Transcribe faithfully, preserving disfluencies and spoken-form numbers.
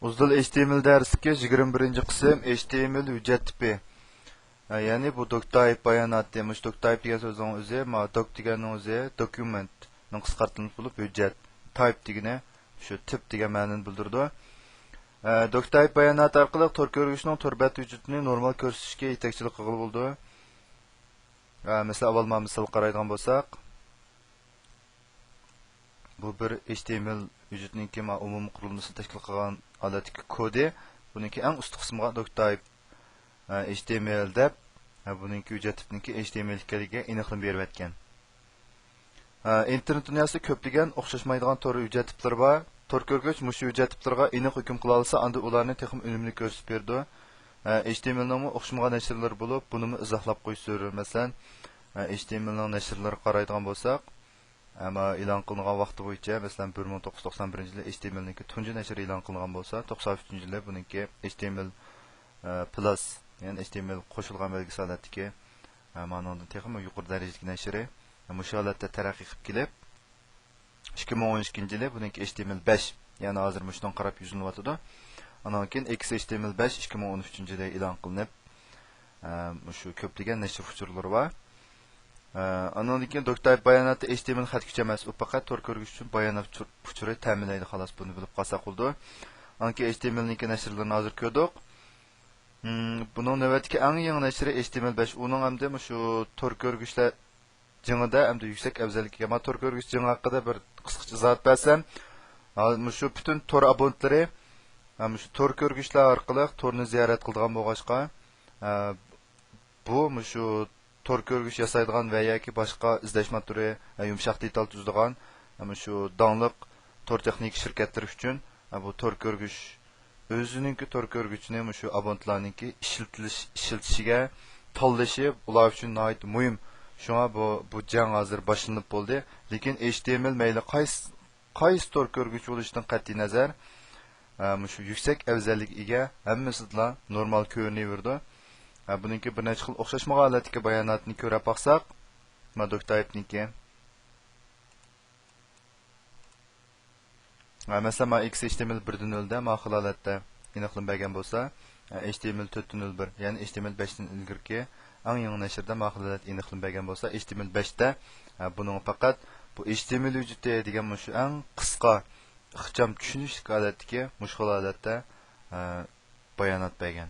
ئۇزدىل ئېچ تى ئېم ئېل دەرسلىكى يىگىرمە بىرىنچى قىسىم، ئېچ تى ئېم ئېل ھۆججەت تىپى. ھە، يەنى بۇ دوك تايپ باياناتى، مۇشۇ دوك تايپ دېگەن سۆزنىڭ ئۆزى، ما، دوك دېگەننىڭ ئۆزى دوكيۇمېنتنىڭ قىسقارتىلمىسى بولۇپ، ھۆججەت، تايپ دېگىنى شۇ تىپ دېگەن مەنىنى بىلدۈرىدۇ. ھە، دوك تايپ باياناتى ئارقىلىق تور كۆرگۈچنىڭ تور بەت ھۆججىتىنى نورمال كۆرسىتىشكە يېتەكچىلىك قىلغىلى بولىدۇ. ھە، مەسىلەن، ئاۋۋال ما مىسالغا قارايدىغان بولساق، بۇ بىر ئېچ تى ئېم ئېل ھۆججىتىنىڭكى ما ئومۇمىي قۇرۇلمىسىنى تەشكىل قىلغان ھالەتتىكى كودى. بۇنىڭكى ئەڭ ئۈستى قىسمىغا دوك تايپ، ئە، ئېچ تى ئېم ئېل دەپ، ئە، بۇنىڭكى ھۆججەت تىپىنىڭكى ئېچ تى ئېم ئېل ئىكەنلىكىگە ئېنىقلىما بېرىۋەتكەن. ئە، ئىنتېرنېت دۇنياسىدا كۆپلىگەن ئوخشاشمايدىغان تور ھۆججەت تىپلىرى بار. تور كۆرگۈچ مۇشۇ ھۆججەت تىپلىرىغا ئېنىق ھۆكۈم قىلالىسا، ئاندىن ئۇلارنى تېخىمۇ ئۈنۈملۈك كۆرسىتىپ بېرىدۇ. ئە، ئېچ تى ئېم ئېلنىڭمۇ ئوخشىمىغان نەشرلىرى بولۇپ، بۇنىمۇ ئىزاھلاپ قويۇش زۆرۈر. مەسىلەن، ئە، ئېچ تى ئېم ئېلنىڭ نەشرلىرىغا قارايدىغان بولساق، ئەمما ئېلان قىلىنغان ۋاقتى بويىچە، مەسىلەن، بىر مىڭ توققۇز يۈز توقسان بىرىنچى يىلى ئېچ تى ئېم ئېلنىڭكى تۇنجى نەشرى ئېلان قىلىنغان بولسا، توقسان ئۈچىنچى يىلى بۇنىڭكى ئېچ تى ئېم ئېل، ئە، پلۇس، يەنى ئېچ تى ئېم ئېل قوشۇلغان بەلگىسى ھالەتتىكى، ئە، مانىڭدىن تېخىمۇ يۇقىرى دەرىجىدىكى نەشرى، ئە، مۇشۇ ھالەتتە تەرەققىي قىلىپ كېلىپ، ئىككى مىڭ ئون ئىككىنچى يىلى بۇنىڭكى ئېچ تى ئېم ئېل بەش، يەنى ھازىر مۇشۇنىڭغا قاراپ يۈزلىنىۋاتىدۇ. ئانان كېيىن ئېكس ئېچ تى ئېم ئېل بەش ئىككى مىڭ ئون ئۈچىنچى يىلى ئېلان قىلىنىپ، ئە، مۇشۇ كۆپلىگەن نەشر ئۇچۇرلىرى بار. ئە، ئانىڭدىن كېيىن دوك تايپ باياناتى ئېچ تى ئېم ئېل خەت كۆچۈرمەس، ئۇ پەقەت تور كۆرگۈچ ئۈچۈن بايانات ئۇچۇر-، ئۇچۇرى تەمىنلەيدۇ، خالاس، بۇنى بىلىپ قالساق بولىدۇ. ئانكى ئېچ تى ئېم ئېلنىڭكى نەشرلىرىنى ھازىر كۆردۇق. مم، بۇنىڭ نۆۋەتتىكى ئەڭ يېڭى نەشرى ئېچ تى ئېم ئېل بەش، ئۇنىڭ ئەمدى مۇشۇ تور كۆرگۈچلەر جېڭىدە ئەمدى يۈكسەك ئەۋزەللىككە، ما تور كۆرگۈچ جېڭى ھەققىدە بىر قىسقىچە ئىزاھات بەرسەم، ھا، مۇشۇ پۈتۈن تور ئابونتلىرى، ھا، مۇشۇ تور كۆرگۈچلەر ئارقىلىق تورنى زىيارەت قىلىدىغان بولغاچقا، ھا، بۇ مۇشۇ تور كۆرگۈچ ياسايدىغان ۋە ياكى باشقا ئىزدەش موتورى، ھا، يۇمشاق دېتال تۈزىدىغان، ھا، مۇشۇ داڭلىق تور تېخنىكا شىركەتلىرى ئۈچۈن، ھا، بۇ تور كۆرگۈچ ئۆزىنىڭكى تور كۆرگۈچىنى مۇشۇ ئابونتلارنىڭكى ئىشلىتىلىش، ئىشلىتىشىگە تاللىشى ئۇلار ئۈچۈن ناھايىتى مۇھىم. شۇڭا بۇ، بۇ جەڭ ھازىر باشلىنىپ بولدى. لېكىن ئېچ تى ئېم ئېل مەيلى قايسى، قايسى تور كۆرگۈچ بولۇشىدىن قەتئىينەزەر، ئە، مۇشۇ يۈكسەك ئەۋزەللىككە ئىگە، ھەممىسىدىلا نورمال كۆرۈنۈۋېرىدۇ. ئە، بۇنىڭكى بىر نەچچە خىل ئوخشاشمىغان ھالەتتىكى باياناتنى كۆرۈپ باقساق، ما دوك تايپنىڭكى. ھە، مەسىلەن، ما ئېكس ئېچ تى ئېم ئېل بىردىن نۆلدە ما خىل ھالەتتە ئېنىقلىما بەرگەن بولسا، ھە، ئېچ تى ئېم ئېل تۆتتىن نۆل بىر، يەنى ئېچ تى ئېم ئېل بەشتىن ئىلگىرىكى ئەڭ يېڭى نەشردە ما خىل ھالەتتە ئېنىقلىما بەرگەن بولسا، ئېچ تى ئېم ئېل بەشتە، ھە، بۇنىڭغا پەقەت بۇ ئېچ تى ئېم ئېل ھۆججىتى دېگەن مۇشۇ ئەڭ قىسقا، ئىخچام، چۈشىنىشلىك ھالەتتىكى مۇشۇ خىل ھالەتتە، ھە، بايانات بەرگەن.